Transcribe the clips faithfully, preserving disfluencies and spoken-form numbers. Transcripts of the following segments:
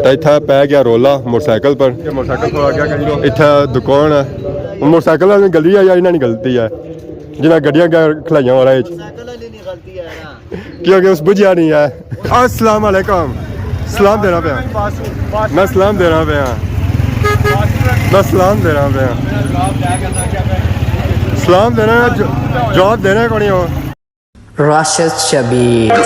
تے اتھا پے گیا رولا موٹر سائیکل پر۔ یہ موٹر سائیکل تھوڑا اگے کری لو۔ اتھا دکان ہے۔ موٹر سائیکل والی گلی ہے یا انہاں نی غلطی ہے؟ جنہاں گڈیاں اگے کھلائیاں ہوا ہے۔ موٹر سائیکل والی نی غلطی ہے نا۔ کیونکہ اس بجھیا نہیں ہے۔ السلام علیکم۔ سلام دینا پیا۔ میں سلام دینا پیا۔ میں سلام دینا پیا۔ سلام دینا ہے، جو-، جواب دینا ہے کونی ہو۔ راشد شبیر۔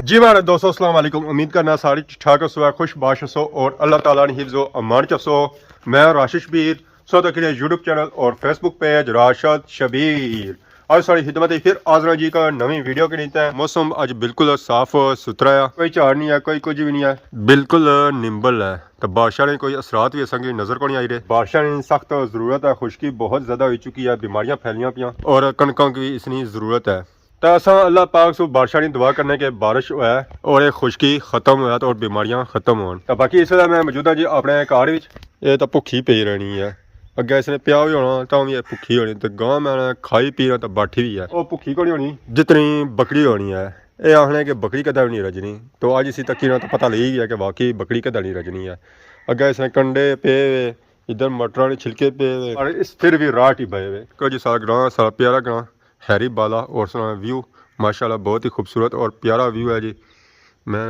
جی مہاڑے دوستو، السلام علیکم۔ امید کرنا سارے ٹھیک ٹھاک ہسو، خوش باش ہسو اور اللہ تعالیٰ نے حفظ و امان چ ہسو۔ میں راشد شبیر، سو تک یوٹیوب چینل اور فیس بک پیج راشد شبیر۔ اج ساری خدمت وچ پھر حاضر ہاں جی کا نویں ویڈیو کے نیتے۔ موسم اج بالکل صاف ستھرا ہے، کوئی جھاڑ نہیں ہے، کوئی کچھ بھی نہیں ہے، بالکل نمبل ہے۔ تو بارشاں نے کوئی اثرات بھی اساں کی نظر کو نہیں آئی رہے۔ بارشاں نے سخت ضرورت ہے، خشکی بہت زیادہ ہوئی چکی ہے، بیماریاں پھیلیاں پیاں اور کنکاں کی بھی اس نی ضرورت ہے۔ تو اساں اللہ پاک سو بارشاں نی دعا کرنے کہ بارش ہوئے اور یہ خشکی ختم ہوئے اور بیماریاں ختم ہون۔ تو باقی اس ویلے میں موجود ہاں جی اپنے گھر وچ۔ یہ تو بھکھی پئی رہنی ہے، اگے اس نے پیا بھی ہونا تاں بھی یہ بھکھی ہونی۔ تو گاں میں نے کھائی پینا تو باٹھی بھی ہے، وہ بھکھی کونی ہونی جتنی بکری ہونی ہے۔ یہ آخنے کہ بکری کدے بھی نہیں رجنی، تو اج اسی تکی نہ تو پتہ لگی گیا کہ واقعی بکری کدے نہیں رجنی ہے۔ اگے اس نے کنڈے پے ہوئے، ادھر مٹراں نے چھلکے پے ہوئے، اور اس پھر بھی راہ ٹبائے ہوئے۔ کوئی جی سارا گراں، سارا پیارا گراں، ہیری بالا اور سنا ویو ماشاءاللہ بہت ہی خوبصورت اور پیارا ویو ہے جی۔ میں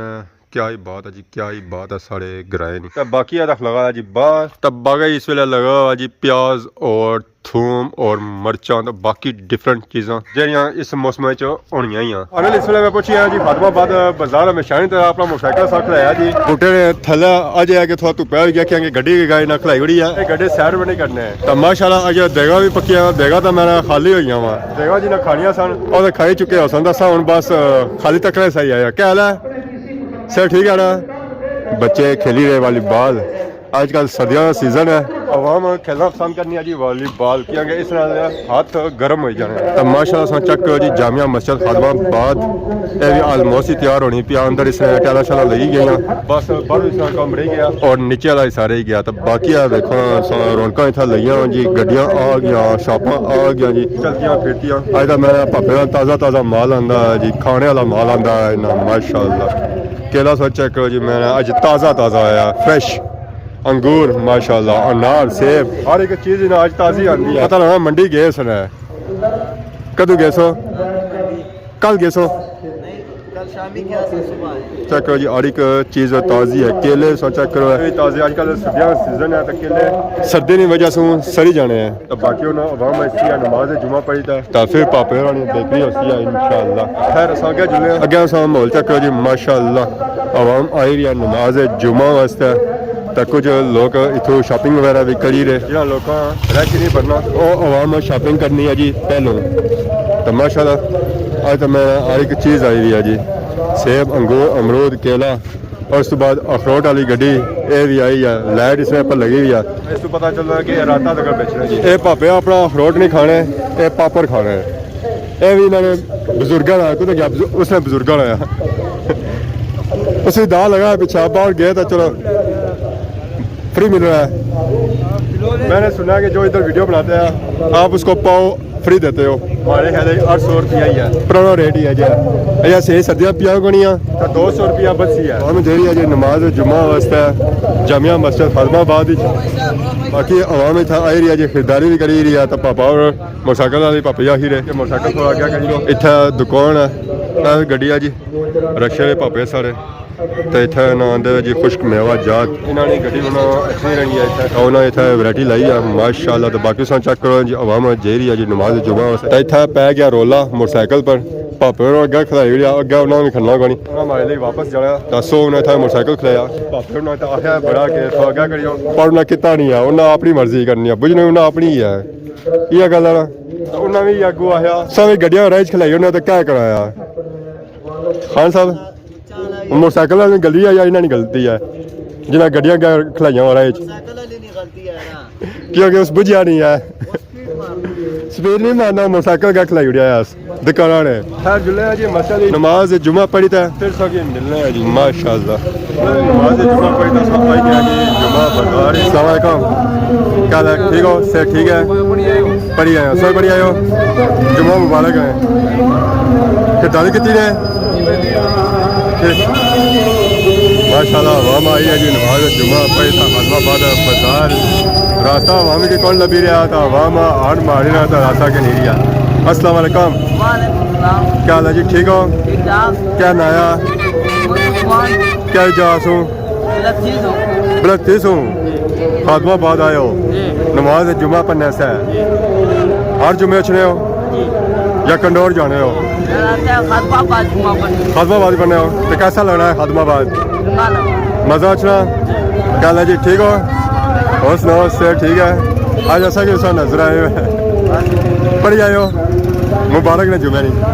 کیا ہی بات ہے جی، کیا ہی بات ہے سارے گرائے نہیں۔ تے باقی ہے تک لگا ہے جی باہر، تے باقی اس ویلے لگا ہوا جی پیاز اور تھوم اور مرچاں تے باقی ڈفرنٹ چیزاں جہڑیاں اس موسم وچ ہونیاں ہی ہیں۔ انل اس ویلے میں پہنچی ہاں جی خادم آباد بازار ہمیشہ نی طرح اپنا موٹر سائیکل ساتھ کھڑایا جی۔ بوٹے نے تھلے اج ہے کہ تھوڑا دھوپا ہوئی گیا کیونکہ گڈی کی گاڑی نہ کھڑائی ہوئی ہے۔ یہ گڈی سائیڈ پر نہیں کرنے۔ تے ماشاءاللہ اج دیگاں بھی پکیاں، دیگاں تے میرا خالی ہوئی گیا وا۔ دیگاں جی نہ کھانیاں سن، او تے کھائی چکے ہو سن، دسا ہن بس خالی تکڑے سہی آیا۔ کیا حال ہے؟ سر ٹھیک ہے نا؟ بچے کھیلی رہے والی بال۔ اج کل سردیاں دا سیزن ہے، عوام کھیلنا پسند کرنی ہے جی والی بال، کیونکہ اس نال ہاتھ گرم ہوئی جانے۔ تے ماشاءاللہ ساں چیک کرو جی جامع مسجد خادم آباد، اے بھی آلموسٹ ہی تیار ہونی پیا، اندر اس نے ٹیلا شیلا لگی گئی ہیں، بس باہر اس طرح کام رہ گیا اور نیچے والا حصہ رہ گیا۔ تے باقی آ دیکھو ساں رونقاں اتھا لگیاں ہوئیاں جی، گڈیاں آ گیاں، شاپاں آ گیاں جی، چلدیاں پھرتیاں۔ اج دا میں پاپے نا تازہ تازہ مال آندا ہے جی، کھانے والا مال آندا ہے نا، ماشاءاللہ۔ کیلا سو چیک کرو جی، میں اج تازہ تازہ آیا، فریش انگور، ماشاءاللہ، انار، سیب، ہر ایک چیز انہاں اج تازی آندی ہے۔ پتہ لگا منڈی گئے سن۔ کدوں گئے سو؟ کل گئے سو؟ چیک کرو جی، ہر ایک چیز تازی ہے۔ کیلے سو چیک کرو، یہ بھی تازے، اج کل سردیاں دا سیزن ہے تے کیلے سردی نی وجہ سوں سڑی جانے ہیں۔ تے باقی انہاں عوام اسی نماز جمعہ پڑھی تے تے پھر پاپے ہوراں نی بیکری ہوسی ہے انشاءاللہ۔ خیر، اساں اگے جلنے آں۔ اگے اساں ماحول چیک کرو جی، ماشاءاللہ عوام آئی رہی ہے نماز جمعہ واسطے۔ تے کچھ لوگ اتھوں شاپنگ وغیرہ بھی کری رہے۔ جنہاں لوکاں رش نہیں بھرنا، او عوام شاپنگ کرنی ہے جی پہلوں۔ تے ماشاءاللہ اج تے میں ہر ایک چیز آئی رہی ہے جی، سیب، انگور، امرود، کیلا۔ اور اس تو بعد اخروٹ والی گڈی، اے بھی آئی ہے، لائٹ اس نے پر لگی ہوئی ہے۔ اس تو پتہ چلنا کہ راتاں تک بیچنا جی۔ اے پاپے اپنا اخروٹ نہیں کھانے، اے پاپڑ کھانے۔ اے بھی انہاں نے بزرگاں نا، کدھر گیا بزر-، اس نے بزرگاں نا۔ اس نے دا لگا ہے پیچھے، باہر گئے تو چلو فری مل رہا ہے۔ میں نے سنا کہ جو ادھر ویڈیو بناتے ہیں، آپ اس کو پاؤ فری دیتے ہو؟ ہمارے خیال ہے اٹھ سو روپیہ ہی ہے۔ پرانا ریٹ ہی ہے جی۔ اچھا، صحیح سردیاں پیاں کونی آ؟ تو دو سو روپیہ بچ سی ہے۔ ہم جیڑی ہے جی نماز جمعہ واسطے جامع مسجد خادم آباد وچ۔ باقی عوام اتھا آئی رہی ہے جی، خریداری بھی کری رہی ہے۔ تو پاپا اور موٹر سائیکل والے پاپا جی آخی رہے کہ موٹر سائیکل تھوڑا اگے کری لو۔ اتھا دکان ہے، اے گڈی ہے جی، رکشے والے پاپے سارے۔ تے اتھے انہاں آندے جی خشک میوہ جات۔ انہاں نی گڈی انہاں اچھی رہنی ہے اتھے۔ انہاں اتھے ورائٹی لائی ہے ماشاءاللہ۔ تے باقی تساں چیک کرو جی، عوام جائی رہی ہے جی نماز جمعہ واسطے۔ تے اتھے پے گیا رولا موٹر سائیکل پر، پاپے ہوراں اگے کھلائی اوڑیا، اگے انہاں وی کھلنا کونی۔ انہاں ماڑے لئی واپس جانا۔ تے سو انہاں اتھے موٹر سائیکل کھلایا۔ پاپے ہوراں تے آخیا بڑا کہ تساں اگے کریو، پر انہاں کیتا نہیں ہے، انہاں اپنی مرضی کرنی ہے، بجھنے انہاں اپنی ہے۔ یہ گل ہے نا۔ تے انہاں وی اگوں آخیا، تساں وی گڈیاں راہ اچ کھلائی انہاں تے کیا کرایا؟ خان صاحب، موٹر سائیکل والی غلطی ہے یا انہاں نی غلطی ہے؟ جنہاں گڈیاں اگے کھلائیاں ہوا راہ اچ۔ موٹر سائیکل والی نی غلطی ہے نا۔ کیونکہ اس بجھیا نہیں ہے۔ وہ سپیڈ مارنا۔ سپیڈ نہیں مارنا، موٹرسائیکل کا کھلائی اڑیا ہے اس دکان نے۔ خیر، جلے ہیں جی مسجد دی نماز جمعہ پڑھی تے پھر ساں کی ملنے ہیں جی۔ ماشاءاللہ۔ نماز جمعہ پڑھی تے سب آئی گیا جی جمعہ بازار۔ السلام علیکم۔ کیا حال ہے؟ ٹھیک ہو؟ صحت ٹھیک ہے؟ پڑھی آئے ہو؟ سب پڑھی آئے ہو؟ جمعہ مبارک ہے۔ خریداری کیتی نے؟ ماشاءاللہ، عوام آئی ہے جی نماز جمعہ پڑھی تے خادم آباد بازار۔ راستہ عوام کی کون لبھی رہا تھا، عوام ہارن ماری رہا تھا، راستہ کے نہیں رہا۔ السلام علیکم۔ وعلیکم السلام۔ کیا حال ہے جی؟ ٹھیک ہو؟ ٹھیک ٹھاک۔ کیا نایا؟ عثمان۔ کیا جا سوں؟ بلتھی سوں۔ بلتھی سوں۔ خادم آباد آئے ہو؟ جی۔ نماز جمعہ پڑھنے سے؟ جی۔ ہر جمعے اچھنے ہو؟ جی۔ یا کنڈور جانے ہو؟ خادم آباد جمعہ پڑھنے۔ خادم آباد پڑھنے ہو؟ تو کیسا لگنا ہے خادم آباد؟ مزہ اچھنا؟ گل ہے جی، ٹھیک ہو؟ اور سناؤ، صحت ٹھیک ہے؟ اج اساں کی اساں نظر آئے ہوئے ہیں۔ پڑھی آئے ہو؟ مبارک نے جمعہ نہیں۔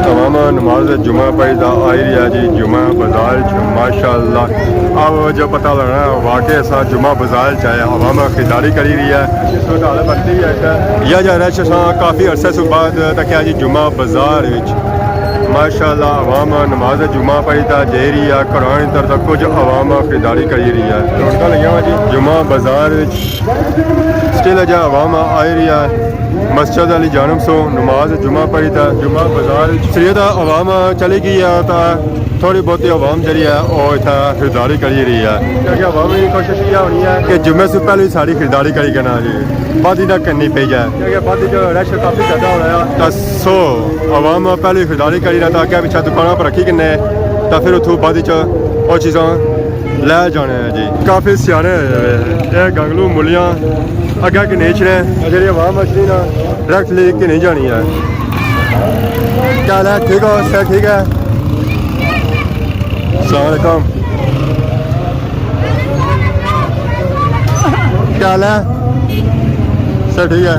تمام نماز جمعہ پڑھی تے آئی رہی ہے جی جمعہ بازار چ، ماشاءاللہ۔ اب جو پتہ لگنا ہے واقعی اساں جمعہ بازار چ آئے، عوام خریداری کری رہی ہے۔ یا جا رش اساں کافی عرصے سے بعد تکیا جی جمعہ بازار وچ۔ ماشاءاللہ، عوام نماز جمعہ پڑھی تے جائی رہی ہے، گھراں اندر تک کچھ عوام خریداری کری رہی ہے۔ رونقاں لگیاں ہوئیاں جی جمعہ بازار وچ۔ سٹل اجے عوام آئی رہی ہے مسجد والی جانب سو نماز جمعہ پڑھی تے جمعہ بازار وچ۔ سریت عوام چلی گئی ہے تے تھوڑی بہتی عوام جڑی ہے وہ اتھا خریداری کری رہی ہے، کیونکہ عوام کی کوشش یہ ہونی ہے کہ جمعے سے پہلے ساری خریداری کری کنا جی، بعد ہی نہ کرنی پئی جائے، کیونکہ بعد جو رش کافی زیادہ ہو رہا ہے۔ تے سو عوام پہلے خریداری کری رہا، تے اگے پچھے دکاناں پر رکھی کنے، تے پھر اتھوں بعد وچ او چیزاں لے جانے ہیں جی۔ کافی سیانے ہوئے، اے گنگلو مولیاں اگے کنیچ نے، جڑی عوام اچھنی نا ڈائریکٹلی کنیچ جانی ہے۔ کیا حال ہے؟ ٹھیک ہو؟ صحت ٹھیک ہے؟ السلام علیکم۔ کیا حال ہے؟ سب ٹھیک ہے؟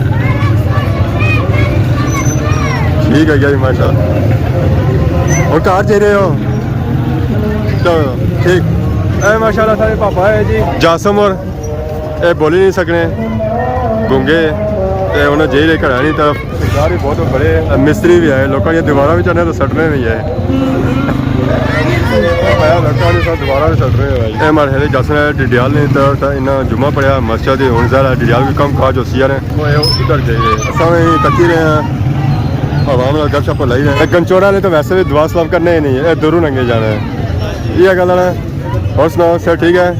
ٹھیک ہے جی، ماشاءاللہ۔ اور گھر جائی رہے ہو؟ چلو، ٹھیک۔ اے ماشاءاللہ سارے پاپا ہے جی۔ جاسم اور اے بولی نہیں سکنے، گونگے، تے انہاں جائی رہے گھر آلی طرف۔ یار، یہ بہت بڑے مستری بھی آئے، لوکاں دیاں دیواراں وچ انہیں تو سٹنے نہیں آئے۔ آیا لوکاں نے سب دیواراں وچ سٹنے آئے۔ اے مارے ہلے جاسم نے ڈڈیال نے طرف تھا، انہاں جمعہ پڑھیا مسجد دے، ہن ذرا ڈڈیال بھی کم کاج ہو سی یار۔ وہ ادھر جائی رہے، اساں وی تکی رہے ہیں، عوام نال گپ شپ لائی رہے ہیں۔ اے گنچوڑا نے تو ویسے بھی دعا سلام کرنے ہی نہیں ہے، اے دوروں لنگے جانا ہے۔ یہ گل ہے۔ اور سناؤ، سب ٹھیک ہے؟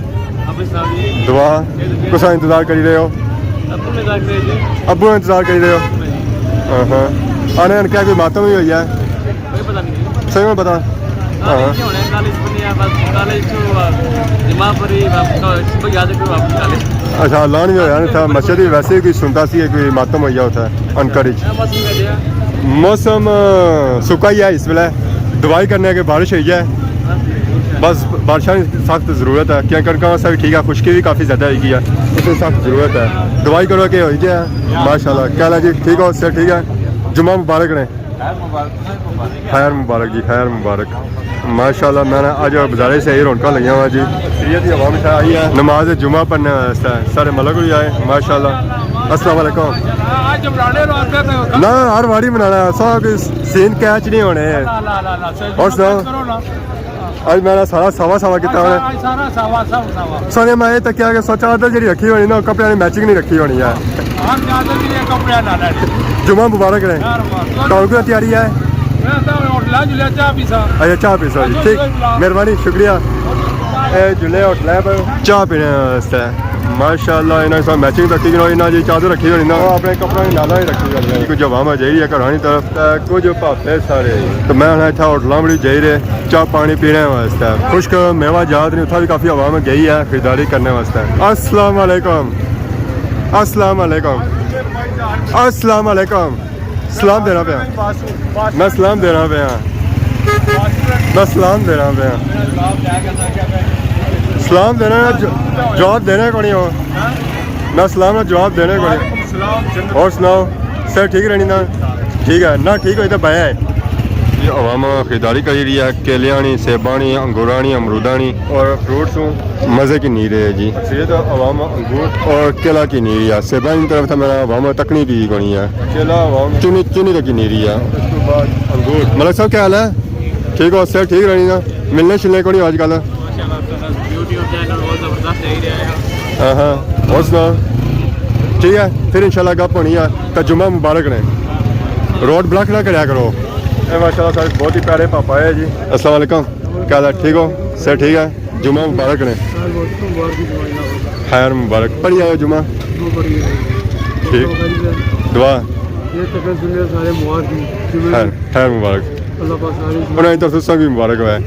دعا، کسا انتظار کری رہے ہو؟ ابو انتظار کری رہے ہو؟ ہاں ہاں۔ آنے آنے کیا کوئی ماتم ہی ہوئی ہے؟ صحیح میں پتا؟ ہاں۔ اچھا، اعلان بھی ہویا نا تھا، مسجد ہی ویسے ہی کوئی سنتا سی کہ کوئی ماتم ہوئی گیا ہوتا ہے انکڑ وچ۔ موسم، آ، سکا ہی ہے اس ویلے، دعا ہی کرنے کہ بارش ہوئی جائے۔ بس بارشاں کی سخت ضرورت ہے، کیاں کݨکاں واسطے بھی ٹھیک ہے، خشکی بھی کافی زیادہ ہوئی گئی ہے، اس کی سخت ضرورت ہے۔ دعا ہی کرو کہ ہوئی جائے۔ ماشاءاللہ، کیا حال ہے جی؟ ٹھیک ہو؟ صحت ٹھیک ہے؟ جمعہ مبارک نے۔ خیر مبارک جی، خیر مبارک۔ ماشاءاللہ، میں نے اج بازارے سے ہی رونقاں لگیاں ہوا جی۔ نماز جمعہ پڑھنے واسطے سارے ملک بھی آئے، ماشاءاللہ۔ السلام علیکم۔ نہ، ہر واری بنانا، سب سین کیچ نہیں ہونے۔ اور سناؤ؟ اج میں سارا ساوا ساوا کیتا ہونا۔ سارے میں یہ تکیا کہ سوچا ادھر جڑی رکھی ہونی نا، کپڑے والی میچنگ نہیں رکھی ہونی ہے۔ جمعہ مبارک رہے۔ تاؤں کی تیاری ہے؟ اچھا، چاہ پیسا جی، ٹھیک۔ مہربانی، شکریہ۔ اے جلے ہوٹل ہے پر چاہ پینے واسطے۔ ماشاءاللہ، انہاں سب میچنگ رکھی ہوئی، انہاں جی چادر رکھی ہوئی نا، اپنے کپڑے نالا ہی رکھی ہوئی ہے۔ کچھ عوام آ جائی ہے گھراں نی طرف، تے کچھ پاپے سارے۔ تو میں ہن اتھا ہوٹلاں بڑی جائی رہے چاہ پانی پینے واسطے۔ خشک میوہ جات نے، اتھا بھی کافی عوام گئی ہے خریداری کرنے واسطے۔ السلام علیکم۔ السلام علیکم۔ السلام علیکم۔ سلام دینا پیا۔ میں سلام دینا پیا۔ میں سلام دینا پیا۔ سلام دینا، ج-، جواب دینا کونی ہو۔ میں سلام نا جواب دینا کونی۔ اور سناؤ، صحت ٹھیک رہنی نا؟ ٹھیک ہے، نہ ٹھیک ہوئی تو بیا ہے۔ یہ عوام خریداری کری رہی ہے، کیلیاں نی، سیباں نی، انگوراں نی، امروداں نی اور فروٹس ہوں۔ مزے کی نہیں رہے جی۔ اکثریت عوام انگور اور کیلا کی نہیں رہی ہے۔ سیباں کی طرف تھا میرا عوام تکنی بھی کونی ہے۔ کیلا عوام چنی، چنی تک کی نہیں رہی ہے۔ اس کے بعد انگور۔ ملک صاحب، کیا حال ہے؟ ٹھیک ہو؟ صحت ٹھیک رہنی نا؟ ملنے شلنے کونی آج کل؟ ماشاءاللہ، بس یوٹیوب چینل بہت زبردست ہی رہا ہے۔ ہاں ہاں، اور سناؤ؟ ٹھیک ہے، پھر انشاءاللہ گپ ہونی ہے۔ تو جمعہ مبارک نے، روڈ بلاک نہ کریا کرو۔ اے ماشاءاللہ سارے بہت ہی پیارے پاپا ہے جی۔ السلام علیکم، کیا حال ہے؟ ٹھیک ہو؟ صحت ٹھیک ہے؟ جمعہ مبارک نے۔ خیر مبارک، پڑھی آئے ہو جمعہ؟ ٹھیک۔ دعا۔ یہ تقریر سننے سارے مبارک دی۔ خیر، خیر مبارک۔ اللہ پاک سارے انہاں کی طرف سے بھی مبارک ہوئے۔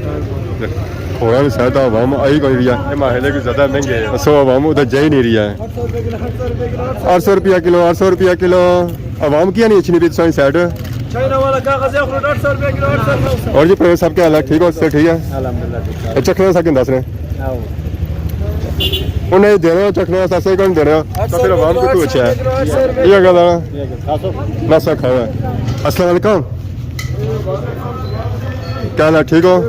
ہوراں نے سہتا عوام آئی کوئی رہی ہے۔ یہ ماحلے کو زیادہ مہنگے ہیں۔ سو عوام ادھر جائی نہیں رہی ہے۔ اٹھ سو روپیہ کلو، اٹھ سو روپیہ کلو۔ عوام کیا نہیں اچھنی پی تساں سائیڈ؟ چائنا والا کاغذ ہے، اخروٹ اٹھ سو روپے کلو، اٹھ سو، نو سو۔ اور جی پرویز صاحب، کیا حال ہے؟ ٹھیک ہو؟ صحت ٹھیک ہے؟ الحمدللہ ٹھیک ہے۔ اچھا، چکھنے سا کن دس رہے؟ آؤ۔ انہیں دینے ہو چکھنے سا، اسے کون دینے ہو؟ تو پھر عوام کو تو اچھا ہے۔ یہ گل ہے۔ نہ سا کھانا ہے۔ السلام علیکم۔ کیا حال ہے؟ ٹھیک ہو؟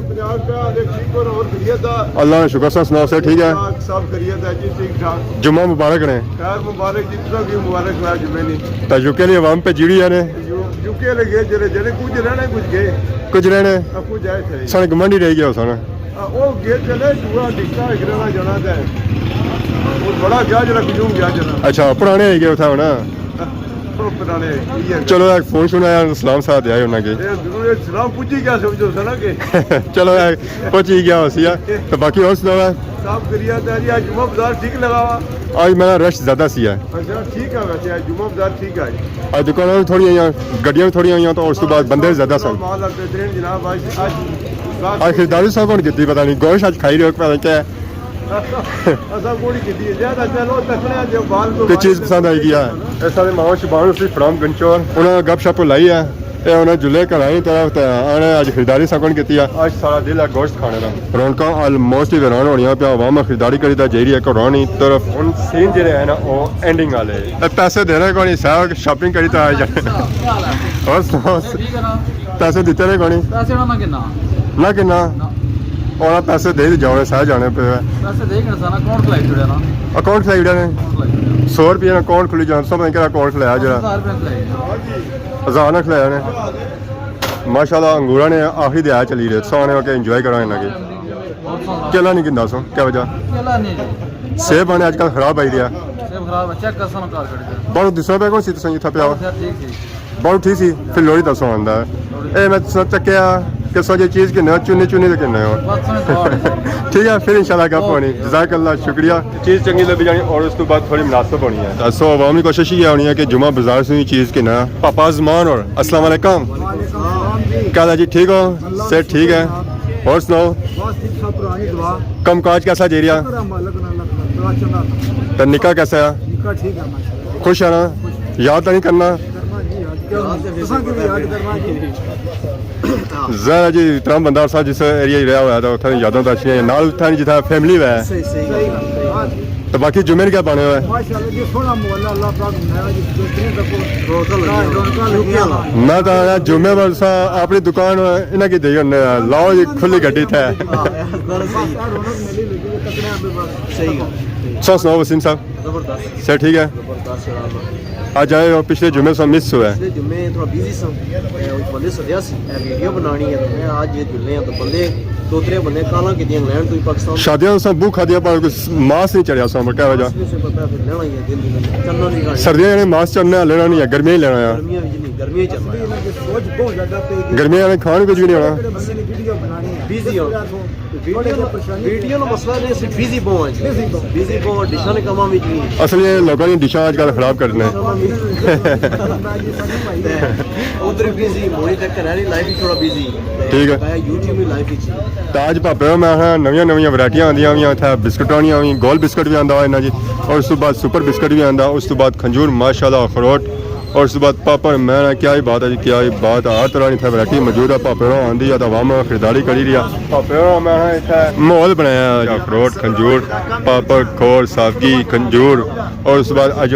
اللہ کا شکر، سا سناؤ، صحت ٹھیک ہے؟ سب خیریت ہے جی، ٹھیک ٹھاک۔ جمعہ مبارک نے۔ خیر مبارک جی، تساں کی مبارک ہوا جمعے نی۔ تا یو کے لیے عوام پہ جیڑی ہے نے۔ یو، یو کے لے گئے جڑے، جڑے کچھ رہنے، کچھ گئے۔ کچھ رہنے۔ آ، کچھ آئے تھے۔ سارے گمنڈی رہ گیا سن۔ آ، او گئے چلے، دورا ڈکتا ایک رہنا جانا تے۔ وہ بڑا گیا جڑا کجوم گیا جڑا۔ اچھا، پرانے ہی گئے اتھا ہونا۔ آ، او پرانے ہی ہے۔ چلو، ایک فون شون آیا، سلام ساتھ آئے انہاں کے۔ اے ضرور ایک سلام پوچھی گیا سمجھو سنا کے۔ چلو، ایک پہنچی گیا ہوسی ہے۔ تو باقی اور سناؤ ہے؟ صاف کریے تے جی، آج جمعہ بازار ٹھیک لگا ہوا؟ آج میرا رش زیادہ سی ہے۔ اچھا، ٹھیک ہے ویسے، آج جمعہ بازار ٹھیک ہے۔ آج دکاناں بھی تھوڑی ہوئیاں، گڈیاں بھی تھوڑی ہوئیاں، تو اس تو بعد بندے زیادہ سن۔ مال اور بہترین جناب، آج، آج آج خریداری سب کون کیتی، پتہ نہیں، گوشت آج کھائی رہے ہو، پتہ نہیں کیا ہے۔ اساں کوڑی کیتی ہے، زیادہ چلو تکڑے جو بال تو کوئی چیز پسند آئی گیا ہے۔ اے سارے ماما شبان اسی فرام گنچور، انہاں گپ شپ لائی ہے۔ اے انہاں جلے کرائی طرف تے آنے، اج خریداری سکن کیتی ہے۔ اج سارا دل ہے گوشت کھانے دا۔ رونقاں آلموسٹ ہی ویران ہونیاں پیا، عوام خریداری کری تے جائی رہی ہے گھروں نی طرف۔ ہن سین جڑے ہیں نا، او اینڈنگ والے۔ اے پیسے دینے کونی، سارا شاپنگ کری تے آ جانے۔ اور سناؤ؟ ٹھیک ہے نا؟ پیسے دیتے نے کونی؟ پیسے نہ گنا۔ نہ گنا؟ نہ۔ اور پیسے دے ہی جاؤ، سارے جانے پے۔ پیسے دے گنا سارا، اکاؤنٹ کھلائی چھوڑیا نا۔ اکاؤنٹ کھلائی چھوڑیا نے؟ اکاؤنٹ کھلائی چھوڑیا۔ سو روپے نا اکاؤنٹ کھلی جانا، سب نے کہڑا اکاؤنٹ کھلایا جڑا؟ ہزار روپے کھلائی۔ ہزار نہ کھلایا نے۔ ماشاءاللہ، انگوراں نے آخری دے آ چلی رہے، سو نے کے انجوائے کرو انہاں کی۔ کیلا نہیں گندا سو، کیا وجہ؟ کیلا نہیں۔ سیب آنے اج کل خراب آئی رہیا۔ سیب خراب ہے، چیک کر سن کار کھڑے تے۔ بہت دسنا پیا کون سی تساں جتھا پیا ہو؟ ٹھیک سی۔ بہت ٹھیک سی، پھر لوڑی دسو آندا ہے۔ اے میں تساں چکیا، کسا جی چیز گھننے ہو، چنی چنی تے گھننے ہو۔ بس میں سوال ہے۔ ٹھیک ہے، پھر انشاءاللہ گپ ہونی۔ جزاک اللہ، شکریہ۔ چیز چنگی لبھی جانی اور اس تو بعد تھوڑی مناسب ہونی ہے۔ سو عوام کی کوشش یہ ہونی ہے کہ جمعہ بازار سے ہی چیز گھننا۔ پاپا زمان اور السلام علیکم۔ وعلیکم السلام جی۔ کیا حال ہے جی، ٹھیک ہو؟ اللہ صحت ٹھیک ہے؟ شکر جناب۔ اور سناؤ؟ بس ٹھیک ٹھاک، پرانی دعا۔ کم کاج کیسا جائی رہیا؟ شکر ہے مالک نال، اللہ تعالیٰ چنگا۔ تے نکا کیسا ہے؟ نکا ٹھیک ہے ماشاءاللہ۔ خوش ہے نا؟ خوش۔ یاد تو نہیں کرنا؟ کرنا جی یاد، کیوں نہیں؟ تساں کی بھی یاد کرنا جی۔ ظاہر ہے جی، ترم بندار صاحب جس ایریا ہی رہیا ہوا ہے، تو اتھاں یاداں تو اچھیاں ہیں۔ نال اتھاں جتھا فیملی ہے۔ صحیح، صحیح گل ہے۔ تو باقی جمعے نے کیا بنے ہوئے؟ ماشاءاللہ جی، سوہنا ماحول ہے، اللہ پاک بنایا جی، بہترین رکھو۔ رونقاں لگیاں۔ رونقاں لگیاں۔ میں تو آخیا جمعے والے سا اپنی دکان انہاں کی دئی ہونے، لاؤ جی کھلی گڈی تھے۔ ہاں، گل صحیح ہے۔ رونق میلے لگے ہوئے، تکڑے آں بس۔ صحیح ہے۔ سو سناؤ وسیم صاحب؟ زبردست۔ صحت ٹھیک ہے؟ زبردست جناب۔ اج آئے ہو، پچھلے جمعے سا مس ہوا ہے۔ پچھلے جمعے تھوڑا بزی سا، اے، او بندے سدیا سی، اے ویڈیو بنانی ہے، تے میں اج جلنے آں، تے بندے، دو ترے بندے کالاں کیتیاں انگلینڈ تو ہی پاکستان۔ شادیاں اساں بہوں کھادیاں، پر کوئی ماس نہیں چڑھیا سا، پر کیا وجہ؟ ماس وی سے پتہ ہے، پھر لینا ہی ہے، دل نہیں چلنا نہیں۔ سردیاں جانے ماس چڑھنا لینا نہیں ہے، گرمیاں ہی لینا ہے۔ گرمیاں وچ نہیں، گرمیاں ہی چلنا ہے۔ گرمیاں نے کھان کچھ بھی نہیں ہونا۔ بزی ہو۔ ویڈیو نو، ویڈیو نو مسئلہ نہیں، اسی بزی بہوں ہیں۔ بزی بہوں، ڈشاں نے کماں وچ بھی۔ اصل یہ لوکاں نے ڈشاں اج کل خراب کرنے۔ ادھر بزی، موڑی تک کرا نہیں، لائف ہی تھوڑا بزی۔ ٹھیک ہے۔ میں یوٹیوب ہی لائف وچ۔ تو اج پاپے میں ہاں نویاں نویاں ورائٹیاں آندیاں ہوئیاں، اتھے بسکٹاں آنیاں ہوئیاں، گول بسکٹ بھی آندا ہوا انہاں جی، اور اس تو بعد سپر بسکٹ بھی آندا، اس تو بعد کھنجور ماشاءاللہ اخروٹ۔ اور اس بعد پاپڑ، میں نا، کیا ہی بات ہے جی، کیا ہی بات ہے۔ ہر طرح کی اتھے ورائٹی موجود ہے۔ پاپڑ ہوراں آندی ہے تاں عوام خریداری کری رہی ہے۔ پاپڑ ہوراں میں نا اتھے ماحول بنایا ہے جی، اخروٹ، کھنجور، پاپڑ، کھور، ساوگی، کھنجور، اور اس بعد اج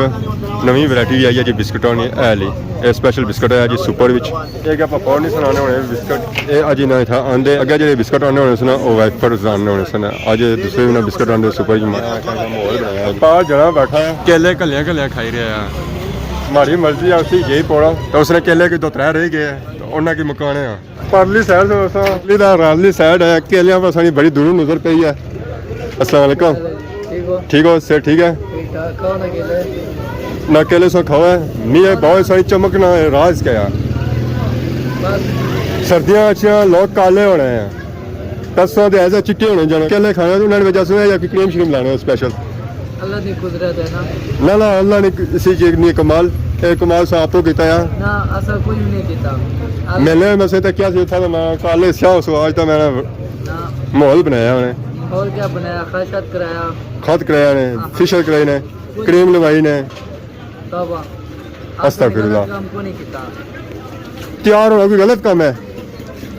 نویں ورائٹی بھی آئی ہے جی بسکٹاں نی، اے لی۔ اے اسپیشل بسکٹ ہے جی سپر وچ۔ اے کہ پاپڑ نہیں سنانے ہونے بسکٹ، اے اج انہاں اتھا آندے۔ اگے جڑے بسکٹ آنے ہونے سن، او ویفرز آنے ہونے سن۔ اج دوسرے بھی نہ بسکٹ آندے سپر وچ۔ ماحول بنایا ہے۔ پار جنا بیٹھا ہے، کیلے کلیاں کلیاں کھائی رہیا ہے۔ ماڑی مرضی ہے اسی یہی پوڑا، تو اس نے کیلے کی دو ترے رہ گئے، تو انہاں کی مکانے ہیں۔ پرلی سائیڈ سے اساں، پرلی دا راللی سائیڈ ہے، کیلیاں بس سانی بڑی دوروں نظر پئی ہے۔ السلام علیکم۔ ٹھیک ہو؟ ٹھیک ہو؟ صحت ٹھیک ہے؟ ٹھیک ٹھاک، کھاؤ نا کیلے۔ نہ کیلے سو کھاؤ ہے، نہیں ہے، بہت ساری چمک نہ ہے، راز کیا ہے؟ بس۔ سردیاں اچھیاں، لوگ کالے ہونے ہیں۔ تساں تے ایسے چٹے ہونے جانے۔ کیلے کھانے، انہاں نے وجہ سے یا کوئی کریم شریم لانے ہو اسپیشل؟ اللہ دی قدرت ہے نا۔ نہ، نہ، اللہ نے اسی چیز نہیں کمال، اے کمال سا آپو کیتا ہے۔ نہ، اساں کچھ بھی نہیں کیتا۔ اللہ میلے میں سے تے کیا سی، اتھا تے میں کالے سیاہ سو، اج تے میں نہ۔ ماحول بنایا انہیں۔ ماحول کیا بنایا؟ خط شط کرایا۔ خط کرایا نے، ہاں۔ فیشل کرائی نے، کریم لوائی نے۔ توبہ۔ استغفر اللہ۔ غلط کام کو نہیں کیتا۔ تیار ہونا کوئی غلط کام ہے؟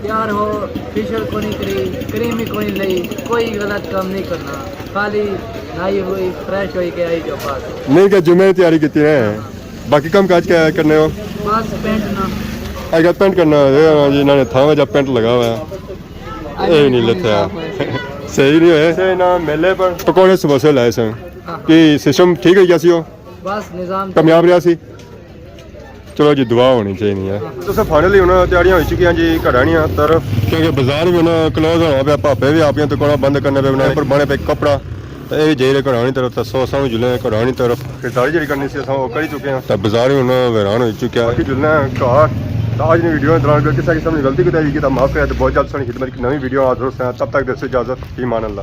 تیار ہو، فیشل کو نہیں کری، کریم ہی کوئی نہیں لئی، کوئی غلط کام نہیں کرنا۔ خالی نہائی ہوئی، فریش ہوئی کے آئی جو بس۔ نہیں کہ جمعے کی تیاری کیتی ہے۔ ہاں۔ باقی کم کاج کیا کرنے ہو؟ بس پینٹ نا۔ اگر پینٹ کرنا ہو، یہ جی انہوں نے تھا جا پینٹ لگا ہوا ہے۔ اے نہیں لتھیا۔ صحیح نہیں ہوئے۔ سے نہ میلے پر پکوڑے سموسے لائے سن۔ ہاں۔ کہ سسٹم ٹھیک ہوئی گیا سی وہ؟ بس نظام کامیاب رہا سی۔ چلو جی، دعا ہونی چاہیے ہے۔ تساں فائنلی ہن تیاریاں ہوئی چکیاں جی گھراں نیاں طرف، کیونکہ بازار بھی ہن کلوز ہونا پیا، پاپے بھی اپنیاں دکاناں بند کرنے پے، بنانے پر بانے پے کپڑا، تے اے بھی جائی رہے گھراں نی طرف، تے سو اساں بھی جلنے گھراں نی طرف۔ خریداری جیڑی کرنی سی اساں او کری چکے ہاں۔ تے بازار بھی ہن ویران ہوئی چکیا ہے۔ باقی جلنے گھر، تے اج نی ویڈیو دوران اگر کسے قسم نی غلطی کوتاہی ہوئی گی تے معاف کرے، تے بہت جلد تساں نی خدمت اچ نویں ویڈیو حاضر ہوساں۔ تب تک دیسو اجازت، فی امان اللہ۔